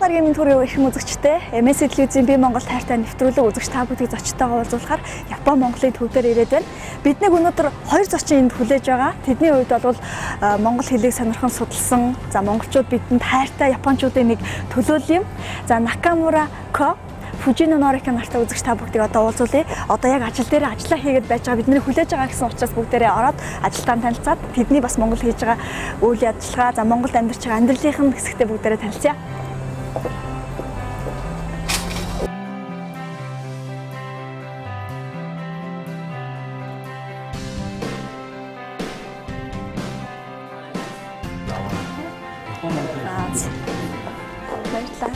Гарагийн мэнд хүргэе эрхэм үзэгчдээ. MSC телевизийн Би Монгол хайртай нэвтрүүлэг үзэгч та бүдгийг зочдтойгоо уулзуулахаар Япон Монголын төв дээр ирээд байна. Биднийг өнөөдөр хоёр зочин энд хүлээж байгаа. Тэдний хувьд бол монгол хэлийг сонирхон судалсан, за монголчууд бидэнд хайртай япончуудын нэг төлөөлөл юм. За Накамура Ко Фужино Норика нартай үзэгч та бүгдийг одоо уулзуулъя. Одоо яг ажил дээр ажиллаа хийгээд байж байгаа бидний хүлээж байгаа гэсэн учраас бүгдээрээ ороод ажилтаа танилцаад тэдний бас Монгол хийж байгаа үйл ажиллагаа, за Монголд амьдарч байгаа амьдралынх нь хэсэгтээ бүгдээрээ танилцъя. Баярлалаа.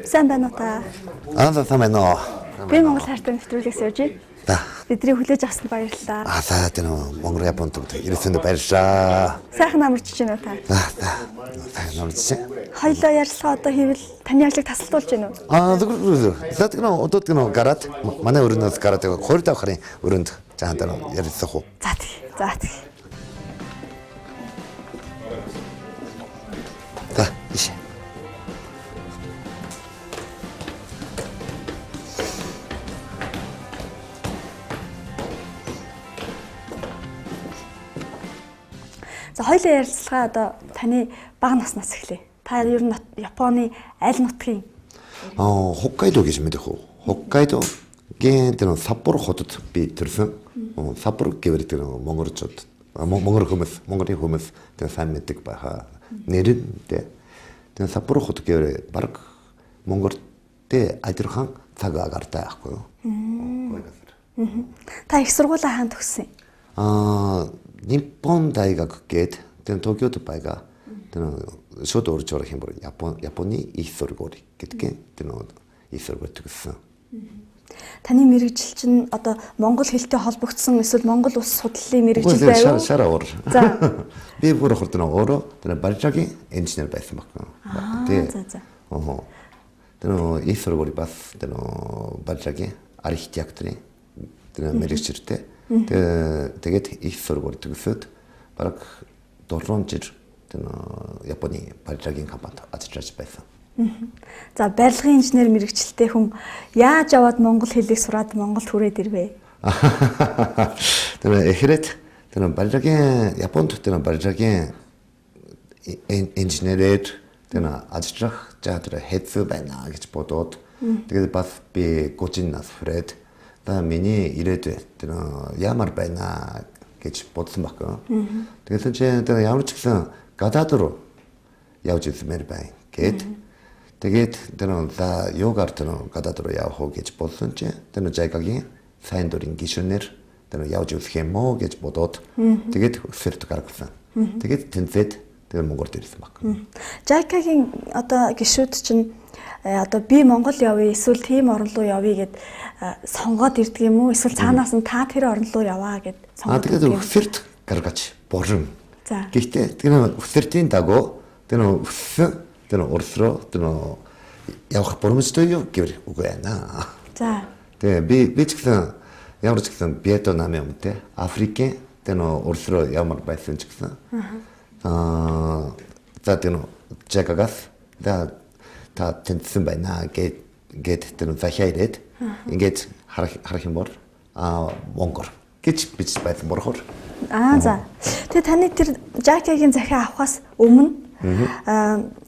Сайн байна уу та? Аа за сайн байна уу? Би Монгол хайртай нэвтрүүлгээс явж байна. За. Бидний хүлээж авсанд баярлалаа. Аа за тэр Монгол Японд ирсэнд баярлалаа. Сайхан амарч байна уу та? За за. Сайхан амарч байна. Хоёлоо ярилцлага одоо хийвэл таны ажлыг тасалдуулж байна уу? Аа зүгээр. За тэр одоо тэр гараад манай өрөөнөөс гараад 2 давхрын өрөөнд жаахан тэр ярилцах уу? За тий. За тий. За ийш. За хоёлын ярилцлага одоо таны бага наснаас эхлэе. Та ер нь Японы аль нутгийн? Аа Хоккайдо гэж мэдэх үү? Хоккайдогийн тэр Саппоро хотод би төрсөн. Саппоро гэвэр тэр монголчууд монгол хүмүүс, Монголын хүмүүс тэр сайн мэддэг байхаа. Нэр нь тэ. Тэр Саппоро хот гэвэр баг Монголтэй адилхан цаг агаартай байхгүй юу? Та их сургуулаа хаана төгссөн? Аа Ниппон大学гээд тэр Токиод байгаа. Тэр шууд орж орох юм бол Япон Японы их сургууль гэдэг тэр их сургууль төгссөн. Таны мэргэжил чинь одоо монгол хэлтэй холбогдсон эсвэл монгол улс судлалын мэргэжил байв уу? Шар уур. За. Би бүр хурдан өөрөө тэр баржагийн инженер байсан баг. Тий. За за. Аа. Тэр их сургууль бас тэр баржагийн архитекторын тэр мэргэжилтэй. Тэгээд их сургууль төгсөөд бараг 7 жил тэр Японы баржагийн компанид ажиллаж байсан. За барилгын инженер мэргэжилтэй хүн яаж яваад монгол хэлийг сураад Монголд хүрээд ирвэ? Тэр эхлээд тэр барилгын Японд тэр барилгын инженерээр тэр ажиллах за тэр хэцүү байна гэж бодоод тэгээд бас би 30 нас хүрээд та миний ирээдүй тэр ямар байна гэж бодсон баггүй. Тэгээд чи тэр ямар ч гэсэн гадаад руу явж ирмээр байна гэд. Тэгээд тэр за юугаар тэр гадаад руу явах уу гэж бодсон чи тэр JICA-гийн сайн дурын гишүүнээр тэр явж үзэх юм уу гэж бодоод тэгээд өсөлт гаргасан. Тэгээд тэнцээд тэр Монголд ирсэн баг. JICA-гийн одоо гишүүд чинь одоо би Монгол явъя эсвэл тийм орн руу явъя гэд сонгоод ирдэг юм уу? Эсвэл цаанаас нь та тэр орн руу яваа гэд сонгоод. Тэгээд өсөлт гаргаж борон. За. Гэхдээ тэр өсөлтийн дагуу тэр өссөн тэр улс руу тэр явах боломжтой юу гэвэр үгүй байна. За. Тэгээ би ч гэсэн ямар ч гэсэн Вьетнам юм те Африкийн тэр улс руу ямар байсан ч гэсэн. Аа за тэр JICA-гаас за та тэнцсэн байна гэд гэд тэр захиа ирээд ингээд харах юм бол аа Монгол гэж бич байсан борхор. Аа за. Тэгээ таны тэр JICA-гийн захиа авахаас өмнө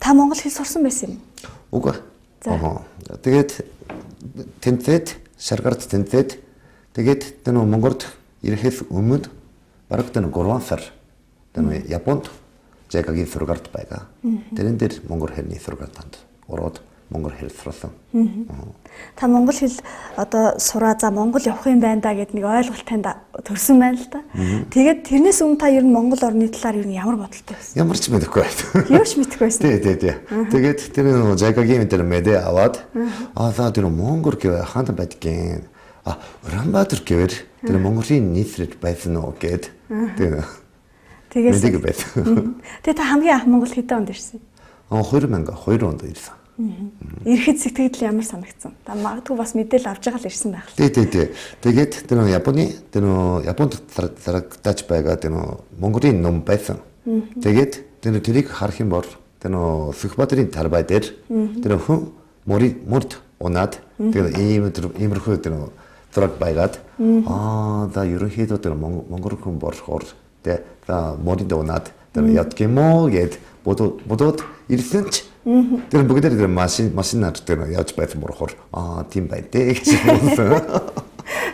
та монгол хэл сурсан байсан юм? Үгүй. Аа. Тэгээд тэнцээд шаргарт тэнцээд тэгээд тэр Монголд ирэхээс өмнө бараг тэр 3 сар тэр Японд JICA-гийн сургалт байгаа. Тэрэн дээр монгол хэлний сургалтанд ороод монгол хэл сурсан. Та монгол хэл одоо сураа за Монгол явах юм байна да гэд нэг ойлголт танд төрсөн байна л да. Тэгээд тэрнээс өмнө та ер нь Монгол орны талаар ер нь ямар бодолтой байсан? Ямар ч мэдэхгүй байсан. Юу ч мэдэхгүй байсан. Тий, тий, тий. Тэгээд тэр JICA-гийн тэр мэдээ аваад аа за тэр Монгол гэв хаана байдгийн а Улаанбаатар гэвэр тэр Монголын нийслэл байсан уу гэд тэр Тэгээс мэдээг байсан. Тэгээ та хамгийн анх Монгол хэдэн онд ирсэн? Аа 2002 онд ирсэн. Ирэхэд сэтгэл ямар санагдсан? Та магадгүй бас мэдээлэл авч байгаа л ирсэн байх л. Тий. Тэгээд тэр Японы тэр Японд зарагдаж байгаа тэр Монголын ном байсан. Тэгээд тэр тэрийг харах юм бол тэр Сүхбаатарын талбай дээр тэр хүн морд унаад тэр иймэрхүү тэр зураг байгаад за ерөнхийдөө тэр монгол хүн болохоор тэ за морд унаад тэр ядг юм уу гэд бодоод ирсэн ч тэр бүгдээр тэр машинаар тэр явж байсан болохоор тийм бай дээ гэж бодсон.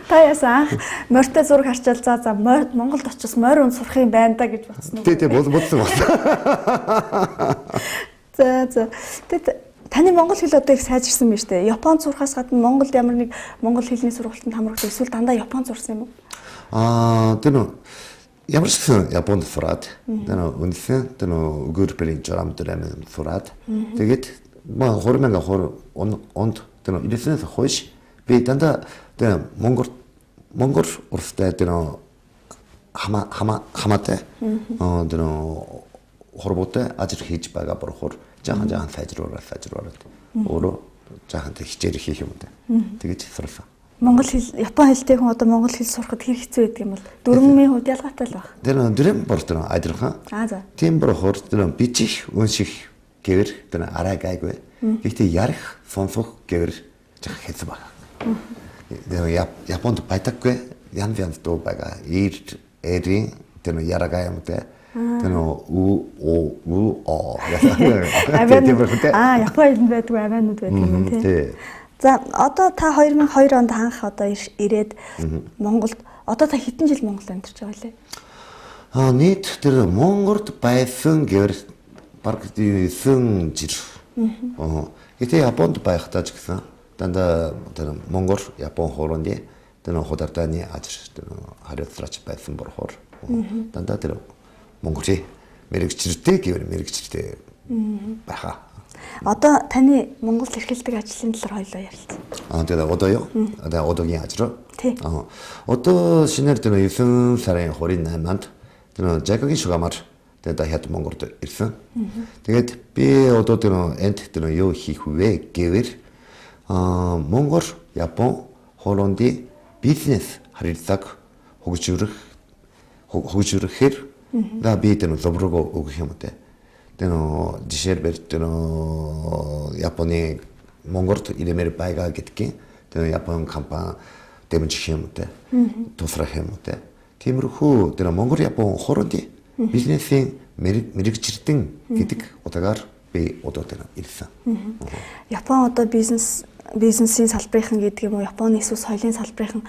Та яасан анх морьтой зураг харчаал за Монголд очиж морь үн сурах юм байна да гэж бодсон уу? Тий, бодсон байна. За. Тэгэд таны монгол хэл одоо их сайжирсан байна шүү дээ. Японд сурахаас гадна Монголд ямар нэг монгол хэлний сургалтанд хамрагдав эсвэл дандаа Японд сурсан юм уу? Тэр ямар ч гэсэн Японд сураад тэр үндсэн тэр өгөрбөрийн журам дээр амин сураад тэгээд 2002 онд тэр ирсэнээс хойш би дандаа тэр Монгол улстай тэр хамаатай тэр холбоотой ажил хийж байгаа болохоор жаахан сайжруулаад өөрөө жаахан хичээл хийх юм даа. Тэгэж сурсан. Монгол хэл, Япон хэлтэй хүн одоо монгол хэл сурахад хэр хэцүү байдаг юм бол дүрмийн хувьд ялгаатай л баг. Тэр дүрэм бол тэр адилхан. За. Тийм болохоор тэр бичих, унших гэвэр тэр арай гайгүй. Гэхдээ ярих, сонсох гэвэр жаахан хэцүү баг. Тэр Японд байдаггүй янз янз дуу байгаа. Ир, эрийн тэр ярагаа юм даа. Тэр у о у о. Япон хэлэнд байдгүй авианууд байдаг юм тий. За одоо та 2002 онд анх одоо ирээд Монголд одоо та хэдэн жил Монголд амьдарч байгаа лээ? Нийт тэр Монголд байсан гэвэр бараг 9 жил. Гэтэ Японд байхдаа ч гэсэн дандаа тэр Монгол, Япон хоорондын тэр худалдааны ажил тэр хариуцлага байсан болохоор дандаа тэр Монголын мэргэжилтэй гэвэр мэргэжилтэй байхаа. Одоо таны Монголд эрхэлдэг ажлын талаар хоёлоо ярилцсан. Тэгээд одоо юу? Одоо одоогийн ажил. Тий. Одоо шинээр тэр 9 сарын 28-нд тэр JICA-гийн шугамар тэгээд дахиад Монголд ирсэн. Тэгээд би одоо тэр энд тэр юу хийх вэ гэвэр Монгол, Япон хоорондын бизнес харилцааг хөгжүүлэхээр да би тэр зөвлөгөө өгөх юм дээ. Тэр жишээлбэл тэр Японы Монголд ирмээр байгаа гэдгийг тэр Япон компани дэмжих юм дээ. Туслах юм дээ. Тиймэрхүү тэр Монгол Япон хоорондын бизнесийн мэргэжилтэн гэдэг утгаар би одоо тэр ирсэн. Япон одоо бизнесийн салбарынхан гэдэг юм уу, Японы эсвэл соёлын салбарынхан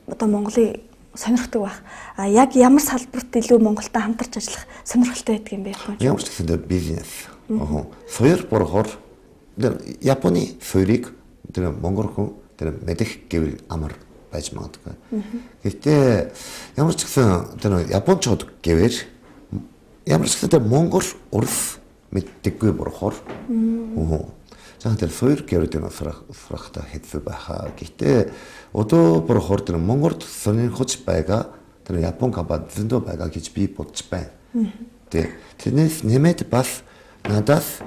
одоо Монголыг сонирхдаг байх. А яг ямар салбарт илүү Монголтой хамтарч ажиллах сонирхолтой байдаг юм бэ Японд? Ямар ч гэсэн бизнес. Соёл болохоор Японы соёлыг тэр монгол хүн тэр мэдэх гэвэл амар байж магадгүй. Гэхдээ ямар ч гэсэн тэр японочууд гэвэр ямар ч гэсэн тэр монгол улс мэддэггүй болохоор за тэр соёл гэвэл тэр сурахта хэцүү байхаа. Гэхдээ одоо болохоор тэр Монголд сонирхож байгаа тэр Япон компани зөндөө байгаа гэж би бодож байна. Тэрнээс нэмээд бас надаас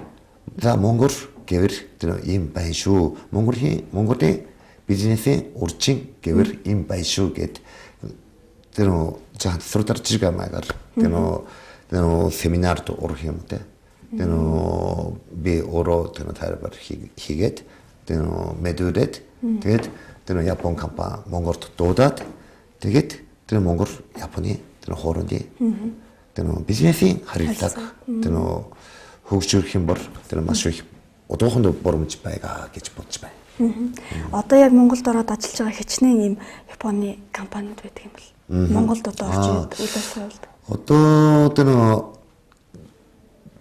за Монгол гэвэр тэр ийм байна шүү. Монголын бизнесийн урчин гэвэр ийм байна шүү гэд тэр жаахан сурдарч байгаа маягаар тэр семинарт орох юм те. Тэр би өөрөө тэр тайлбар хийгээд тэр мэдүүлээд тэгээд тэр Япон компани Монголд дуудаад тэгээд тэр Монгол Японы тэр хоорондын тэр бизнесийн харилцааг тэр хөгжүүлэх юм бол тэр маш их одоохондоо боломж байгаа гэж бодож байна. Одоо яг Монголд ороод ажиллаж байгаа хичнээн ийм Японы компаниуд байдаг юм бол Монголд одоо орж ирээд үйл ажиллагаа явуулдаг. Одоо тэр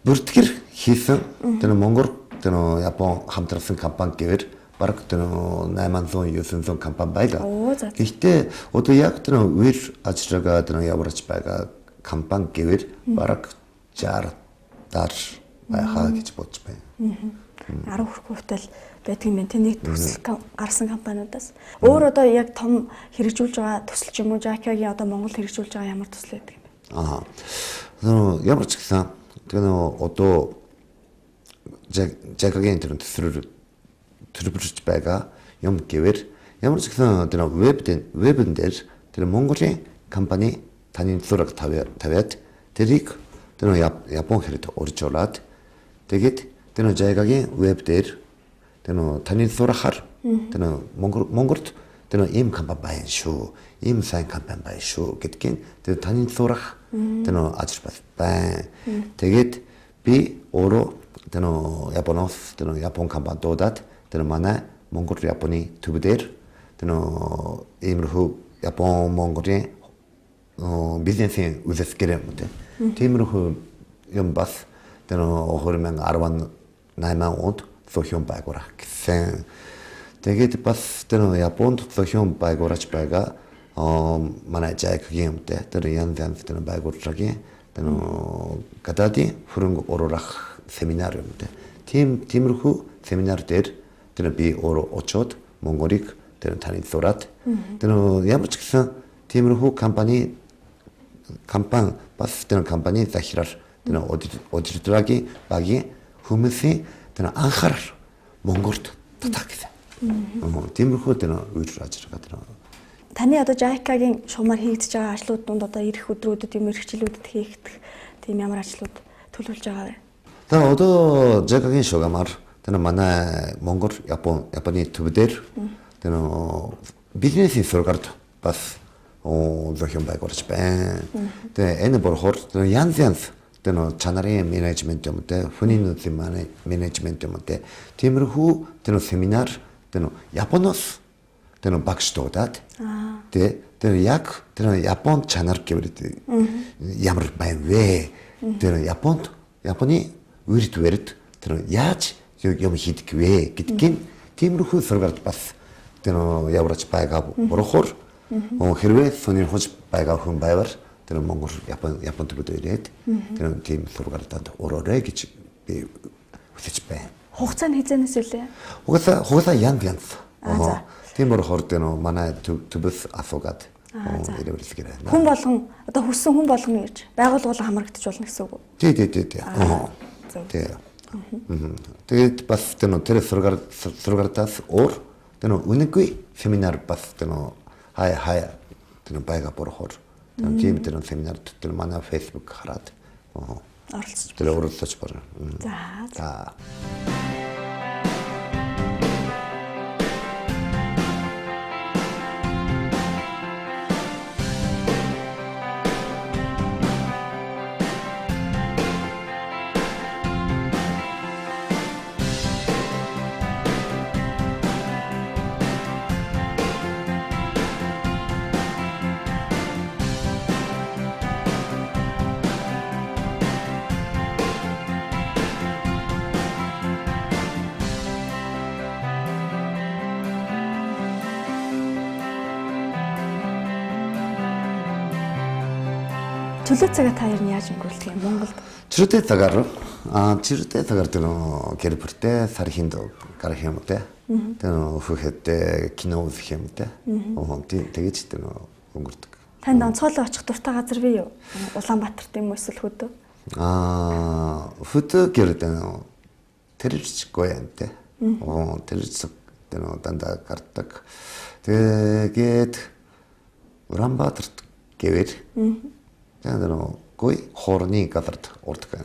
бүртгэр хийсэн тэр Монгол тэр Япон хамтрасан компани гэвэр бараг тэр 800 900 компани байлаа. Гэхдээ одоо яг тэр үер ажиллаж байгаа тэр явуулж байгаа компани гэвэр бараг 60 даар байхаа гэж бодож байна. 10 хүрэхгүй хувьтай л байдаг юм байна. Тэ нэг төсөл гарсан компаниудаас. Өөр одоо яг том хэрэгжүүлж байгаа төсөл ч юм уу JICA-гийн одоо Монгол хэрэгжүүлж байгаа ямар төсөл байдаг юм бэ? Ямар ч гэсэн тэр одоо JICA-гийн тэр төлөвлөж байгаа юм гэвэр ямар ч гэсэн тэр веб дээр тэр Монголын компани таны зураг тавиад тэрийг тэр Япон хэлд оржуулад тэгээд тэр JICA-гийн веб дээр тэр таны зургаар тэр Монголд тэр ийм компани байна шүү, ийм сайн компани байна шүү гэдгийг тэр таны зураг тэр ажил бас байна. Тэгээд би өөрөө тэр Японоос тэр Япон компани дуудаад тэр манай Монгол Японы төв дээр тэр иймэрхүү Япон Монголын бизнесийн үйлсгэр юм те. Тиймэрхүү юм бас тэр 2018 онд зохион байгуулах гэсэн. Тэгээд бас тэр Японд зохион байгуулж байгаа манай JICA-гийн юм те. Тэр янз янз тэр байгууллагын тэр гадаадын хөрөнгө оруулах семинар юм те. Тиймэрхүү семинар дээр тэр би өөрөө очоод Монголыг тэр танилцуулаад тэр ямар ч гэсэн тиймэрхүү компани бас тэр компани захирал тэр аудиторгийн багийн хүмүүсийн тэр анхаарал Монголд татах гэсэн. Тиймэрхүү тэр үйл ажиллагаа тэр. Таны одоо JICA-гийн шугамар хийгдэж байгаа ажлууд дунд одоо ирэх өдрүүдэд юм ирэх жилүүдэд хийгдэх тийм ямар ажлууд төлөвлөж байгаа вэ? За одоо JICA-гийн шугамар тэр манай Монгол Японы төв дээр тэр бизнесийн сургалт бас зохион байгуулж байна. Тэгээ энэ болохоор янз янз тэр чанарын менежмент юм те, хүний нөөцийн менежмент юм те. Тиймэрхүү тэр семинар тэр Японоос тэр багш дуудаад тэр яг тэр Япон чанар гэвэл ямар байна вэ? Тэр Японд Японы үрд тэр яаж юм хийдэг вэ гэдгийг тиймэрхүү сургалт бас тэр явуулж байгаа болохоор хэрвээ сонирхож байгаа хүн байвал тэр Монгол Япон төвд ирээд тэр тийм сургалтанд ороорой гэж би хүсэж байна. Хугацаа нь хэзээнээс үлээ? Хугацаа янз янз. Тийм болохоор тэр манай төвөөс асуугаад ирээвэлгэрээ. Хүн болгон одоо хүссэн хүн болгоно гэж байгууллага хамрагдаж болно гэсэн үг үү? Тий. Тий. Тэгээд бас тэр сургалтаас өөр тэр үнэгүй семинар бас тэр хай тэр байгаа болохоор тэр тийм тэр семинар тэр манай Facebook хараад оролцож тэр оролцож байна. За. Чөлөө цагаа та ер нь яаж өнгөрүүлдэг юм Монголд? Чөлөө цагаар тэр гэр бүлтэй сархинд гарах юм те. Тэр хүүхэдтэй кино үзэх юм те. Тэгэж тэр өнгөрдөг. Танд онцгойлон очих дуртай газар бий юу? Улаанбаатарт юм уу эсвэл хөдөө? Хөдөө гэр тэрч гоё юм те. Тэрч тэр дандаа гардаг. Тэгээд Улаанбаатарт гэвэл тэр гоё хоорны газарт ордог.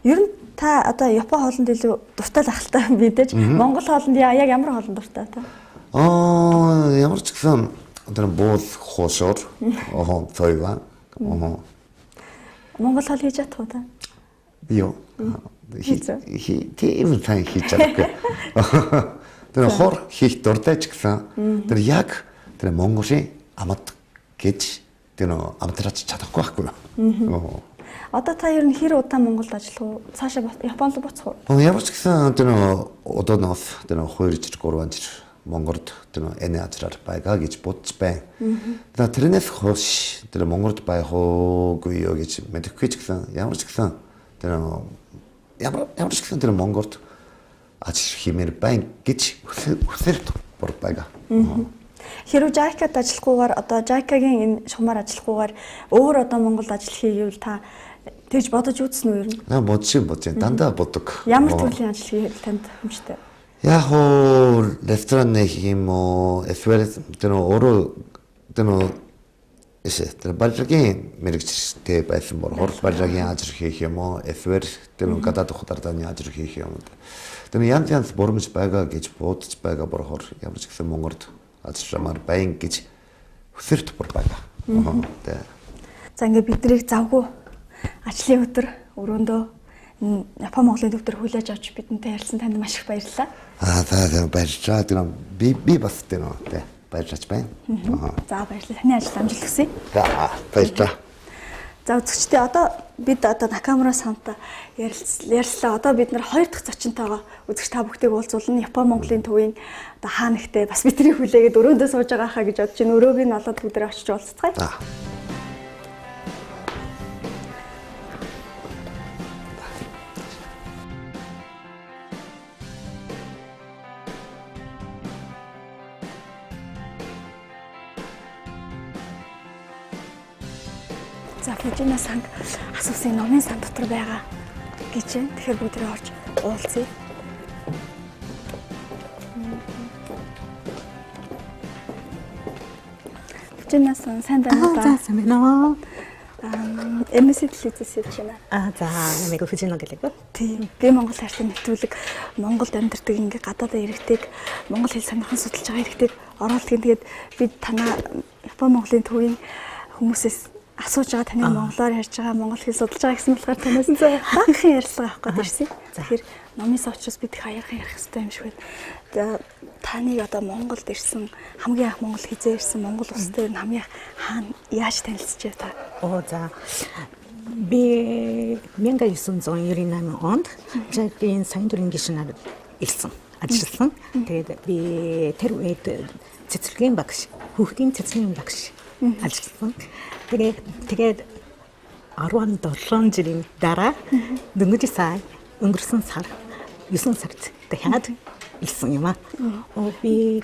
Ер нь та одоо Япон хоолнд илүү дуртай л ахaltaа мэдээж. Монгол хоолнд яг ямар хоолнд дуртай та? Ямар ч гэсэн тэр буул хоошоор цойва. Монгол хоол хийж чадах уу та? Би юу? Тийм сайн хийж чадахгүй. Тэр хор хийх дуртай ч гэсэн тэр яг тэр Монголын амт гэж тэр амтраач чадахгүй байхгүй. Одоо та ер нь хэр удаа Монголд ажиллах уу? Цаашаа Японд руу буцах уу? Ямар ч гэсэн тэр одооноос тэр 2 жил 3 жил Монголд тэр энэ ажлаар байгаа гэж бодож байна. За тэрнээс хойш тэр Монголд байх уугүй юу гэж мэдэхгүй ч гэсэн ямар ч гэсэн тэр ямар ч гэсэн тэр Монголд ажил хиймээр байна гэж хүсэл бор байгаа. Хэрвээ JICA-д ажиллахгүйгээр одоо JICA-гийн энэ шугамар ажиллахгүйгээр өөр одоо Монголд ажил хийгээвэл та Тэгж бодож үзсэн үү ер нь? Аа бодож байна. Дандаа боддог. Ямар төрлийн ажил хийхэд танд хүмжтэй? Яг хоо ресторан нэх юм уу? Эсвэл тэр өөрөө тэр тэр барилгын мэргэжтэй байсан болохоор барилгын ажил хийх юм уу? Эсвэл тэр гадаад худалдааны ажил хийх юм уу? Тэр янз янз боломж байгаа гэж бодож байгаа болохоор ямар ч гэсэн Монголд ажилламаар байна гэж хүсэл бүр байгаа. За ингээд биднийг завгүй ажлын өдөр өрөөндөө Япон Монголын төв дээр хүлээж авч бидэнтэй ярилцсан танд маш их баярлалаа. Аа за баярлалаа. Тэр би бас тэр баярлаж байна. За баярлалаа. Таны ажил амжилт хүсье. За баярлалаа. За үзэгчдээ одоо бид одоо Накамура сантай ярилцлаа. Одоо бид нар хоёр дахь зочинтойгоо үзэгч та бүхнийг уулзуулна. Япон Монголын төвийн одоо хаа нэгтээ бас бидний хүлээгээд өрөөндөө сууж байгаа хаа гэж бодож байна. Өрөөг нь олоод бүгдээ очиж уулзцгаая. За Фужина санг асуусан номын сан дотор байгаа гэж байна. Тэгэхээр бүгдээ орж уулзъя. Фужина сан сайн байна уу? За сайн байна уу? MSC телевизээс ирж байна. Аа за намайг Фужина гэлээ. Тийм. Би Монгол хайртай нэвтрүүлэг Монголд амьдардаг ингээ гадаадын иргэдийг монгол хэл сонирхон судалж байгаа иргэдийг оруулдаг. Тэгээд бид танаа Япон Монголын төвийн хүмүүсээс асууж байгаа таны монголоор ярьж байгаа монгол хэл судалж байгаа гэсэн болохоор танаас багахан ярилцлага авах гээд ирсэн. Тэгэхээр номын учраас бид их аярхан ярих хэрэгтэй юм шиг байна. За таныг одоо Монголд ирсэн хамгийн анх Монгол хизээ ирсэн Монгол улс дээр хамгийн хаана яаж танилцжээ та? Оо за би 1998 онд Жакийн сайн дурын гишүүнээр ирсэн. Ажилласан. Тэгээд би тэр үед цэцэрлэгийн багш, хүүхдийн цэцэрлэгийн багш ажилласан. Тэгээд 17 жилийн дараа дөнгөж сая өнгөрсөн сар 9 сард дахиад ирсэн юм аа. Би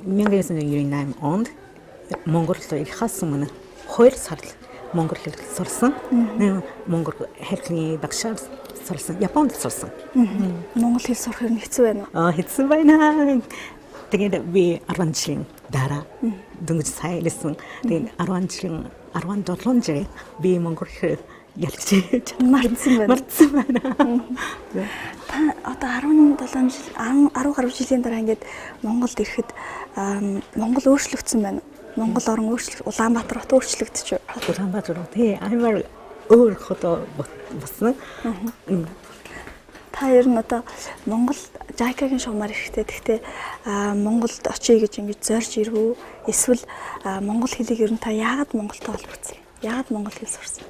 1998 онд Монголд ирэхээс өмнө 2 сар монгол хэл сурсан. Монгол хэлний багшаар сурсан. Японд сурсан. Монгол хэл сурах юм хэцүү байна уу? Аа хэцүү байна. Тэгээд би 10 жилийн дараа дөнгөж сая ирсэн. Тэгээд 10 жилийн 17 жил би монгол хэл ялж мартсан байна. Мартсан байна. Та одоо 17 жил 10 гаруй жилийн дараа ингээд Монголд ирэхэд Монгол өөрчлөгдсөн байна. Монгол орн өөрчлөгд Улаанбаатар хот өөрчлөгдөж. Улаанбаатар тий амар өөр хот болсон. Та ер нь одоо Монгол JICA-гийн шугамар ирэхдээ тэгтээ Монголд очие гэж ингэж зорж ирв үү? Эсвэл монгол хэлийг ер нь та яагаад Монголтой холбогдсон? Яагаад монгол хэл сурсан?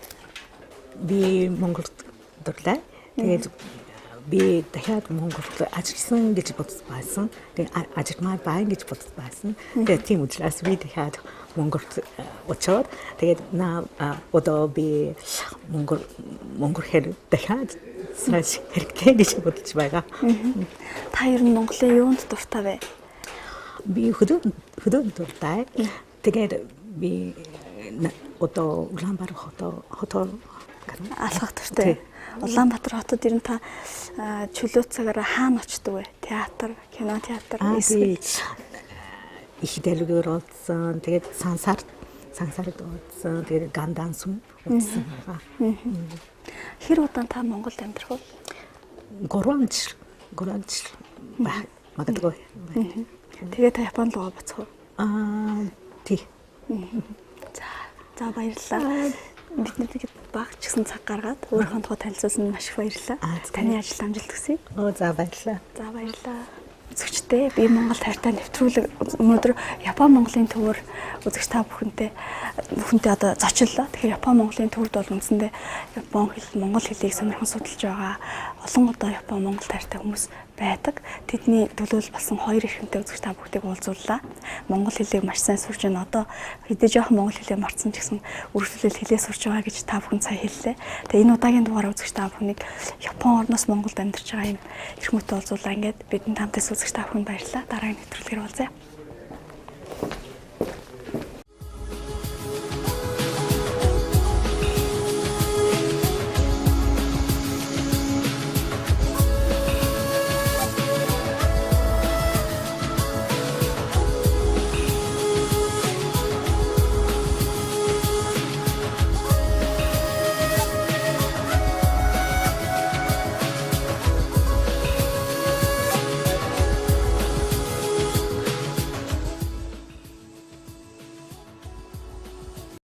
Би Монголд дурлаа. Тэгээд би дахиад Монголд ажилласан гэж бодож байсан. Тэгээд ажилламаар байна гэж бодож байсан. Тэгээд тийм учраас би дахиад Монголд очоод тэгээд одоо би монгол хэл дахиад сурах хэрэгтэй гэж бодож байгаа. Та ер нь Монголын юунд дуртай вэ? Би хөдөө дуртай. Тэгээд би одоо Улаанбаатар хот алхах дуртай. Улаанбаатар хотод ер нь та чөлөө цагаараа хаана очдөг вэ? Театр, кино театр эсвэл их дэлгүүр олдсон. Тэгээд сансарт олдсон. Тэгээд гандан сүм олдсон байгаа. Хэр удаан та Монголд амьдрах вэ? 3 жил магадгүй. Тэгээд та Японд руу буцах уу? Аа тий. За баярлалаа. Бид нарыг баг ч гэсэн цаг гаргаад өөрийнхөө тухай танилцуулсан маш их баярлалаа. Таны ажилд амжилт хүсье. Оо за баярлалаа. За баярлалаа. Үзэгчдээ би Монгол хайртай нэвтрүүлэг өнөөдөр Япон Монголын төвөр үзэгч та бүхэнтэй одоо зочлоо. Тэгэхээр Япон Монголын төвд бол үндсэндээ Япон хэл, монгол хэлийг сонирхон судалж байгаа олон удаа Япон Монгол хайртай хүмүүс байдаг. Тэдний төлөөлөл болсон хоёр эрхэмтэй үзэгч та бүхнийг уулзууллаа. Монгол хэлийг маш сайн сурч байна. Одоо хэдий жоохон монгол хэлээ мартсан ч гэсэн үргэлжлэл хэлээ сурч байгаа гэж та бүхэн сая хэллээ. Тэгээ энэ удаагийн дугаараа үзэгч та бүхнийг Япон орноос Монголд амьдарч байгаа юм эрхэмтэй уулзуулаа. Ингээд бидний хамтаас үзэгч та бүхэнд баярлалаа. Дараагийн нэвтрүүлгээр уулзъя.